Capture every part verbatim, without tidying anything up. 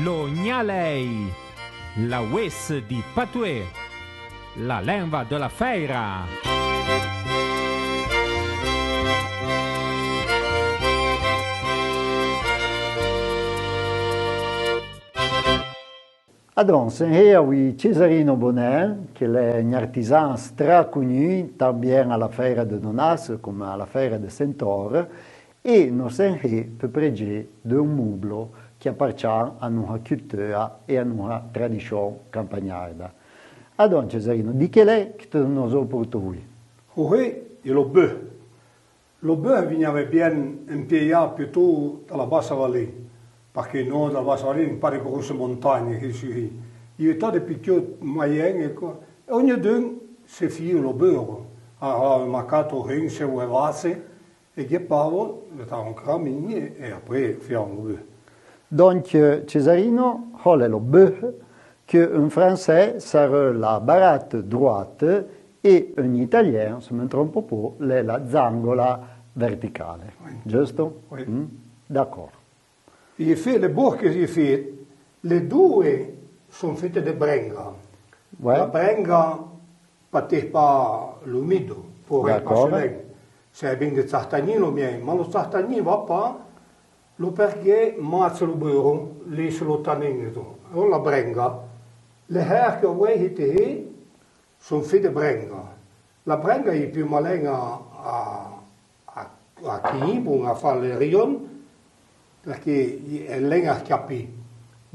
Lo gnalèi, la ouése di patoué, la lenva de la fèira. Adon, sen hé avouì Cesarino Bonnin, que l'è un artisan stra cognù, tan bien a la fèira de Nonas comme a la fèira de Sent'Or, é no sen hé pe prédjé de un moublo que apartchàn a noha culteura é a noha tradichón campagnarda. Adon, Cesarino, di que l'è que te nos o portó vouì? Ohé, é lo beuh. Lo beuh i vignave bien impiéyà putó da la bassa valée, parqué no da la bassa valée, n'é pa de grosse montagne que su hé. I vè tò de pitchou moyen é co-, é ognidun se fié lo beuh, a, a, macato, rinse o vasse, é gué pavo, le tà un cramigné, é apré fià lo beuh. Donc, euh, Cesarino, hole lo beuh, que un français sarè la barate droite é un italien, se me trompe po, l'è la zangola verticale. Oui. Giusto? Oui. Mm? D'accord. I fé, le beuh que i fé, le dou son féte de brenga. Ouais. La brenga patèh pa l'umido, po ré pa. D'accord. Se lèn. Se é bien de tsartagnin lo mien, ma lo tsartagnin va pa, lo perqué matse lo beuro, lèise lo tanin é to. Alora la brenga, le hèr que o vouì hé te hé, son féte de brenga. La brenga i è pi malèn a, a, a, a quinyi, bon, a fé le rion, perqué i, é lèn a capì.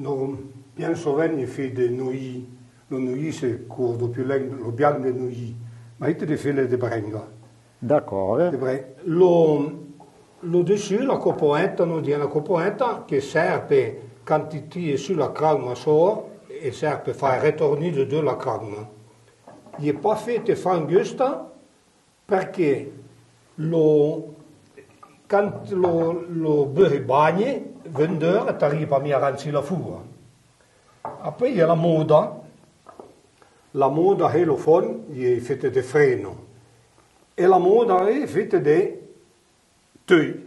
No, bien sovèn i fé de nouilli, lo nouilli se courdo pi lèn, lo bian de nouilli. Ma i te de fé le de brenga. D'accord. De bre-, lo, lo dessu, la copoenta, no dien la copoenta, que sèrve can ti, ti é su la crauma soa, é sèrve fé retornì de, de la crauma. I è pa féte fé angusta, perqué lo, can lo, lo beuh bagne, vendeur, t'arrive pa mi a ranzi la foua. Apré, i è la moda. La moda, hé lo fon, i è féte de freno. É la moda, hé, féte de teuille.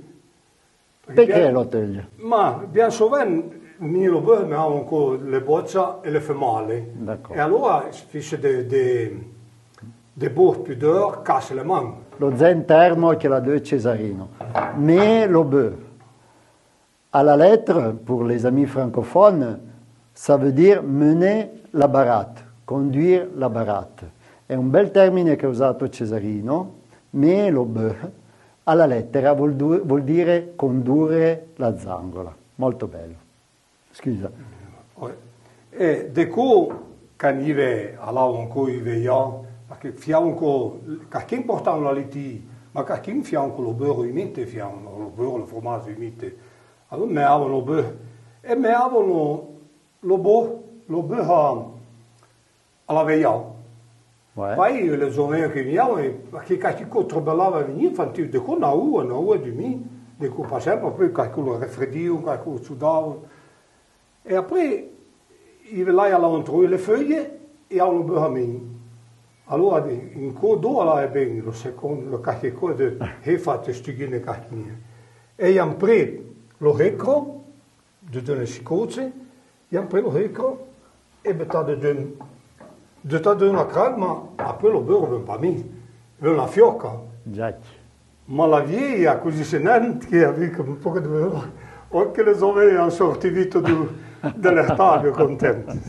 Perqué lo teuille? Ma, bien sovèn, mi lo beuh, me avon co le botsa é le female. D'accord. É alora, fise de, de, de beuh pi deur, casse le man. Lo zen termo que l'a de Cesarino. Mais lo beuh, à la lettre, pour les amis francophones, ça veut dire mener la barate, conduire la barate. È un bel termine que usa Cesarino, mais lo beuh, à la lettera, vuol du-, vuol dire condurre la zangola. Molto bello. Scusa. Ouais. É de co, can i vè, alà anco i vè, parqué fià anco, qualquin portava la liti, ma qualquin fià anco lo beuro umide, fià lo beuro, lo fromazo umide. Alora me avon lo beuh, é me avon lo, lo beuh, lo beuh a, a la veillà. Ouais. Pai, le zovèn que vien, é, parqué qualquin co trebelava vegni, fanti de co na oua, na oua é demi, de co pa sempre, apré qualquin lo refredì, qualquin lo sudava. É apré, i vè là, i a la ontrou le feuille, é a lo beuh a min. Alora, di, un co do, alà é ben, lo secon, lo qualquin co de, hé fate stuguine qualquin. É i a apré lo hécro, de dun le sicotse, i a apré lo hécro, é betà de dun, de tà dun la crauma, apré lo beuro, ben pa mi, ben la fioca. Exact. Ma la vieille, a così se nèn, que avia un poco de beuro, o que le zovèn an sorti vito du, de l'ertabio, contenti.